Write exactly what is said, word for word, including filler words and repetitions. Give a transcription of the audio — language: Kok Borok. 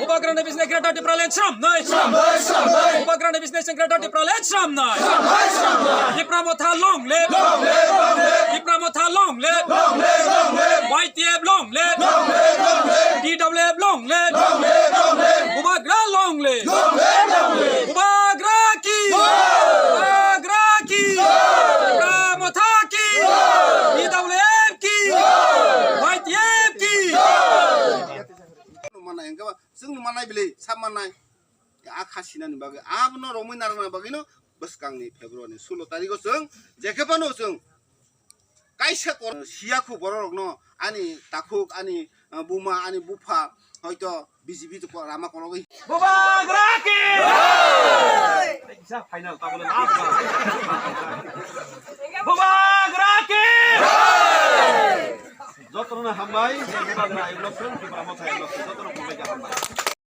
Bubagrani bisne Greater Tipraland sramnai. Bubagrani bisne Greater Tipraland sramnai. Tipra Motha long live. Tipra Motha long live. Y T F long live. T W F long live. Bubagra long live. Bubagra ki. Bubagra ki. Tipra Motha ki. T W F ki. Y T F ki. Mana engke ba, chwng manai bili, sab manai. A kha sinani bagwi, abono romwi narwkna bagwino bwskangni February ni sulo tarikgo chwng jekhe phano chwng kaisa kor siya khu bororokno, ani takhuk, ani, uh, buma, ani bupha, hoito B J P to ko-, rama kologwi. Bubagra ki! Jai! Kisa final, tabole last round. Bubagra ki! Jai! Jotono hambai, Bubagra I block, Tipra Motha I block, jotono hambai, hambai.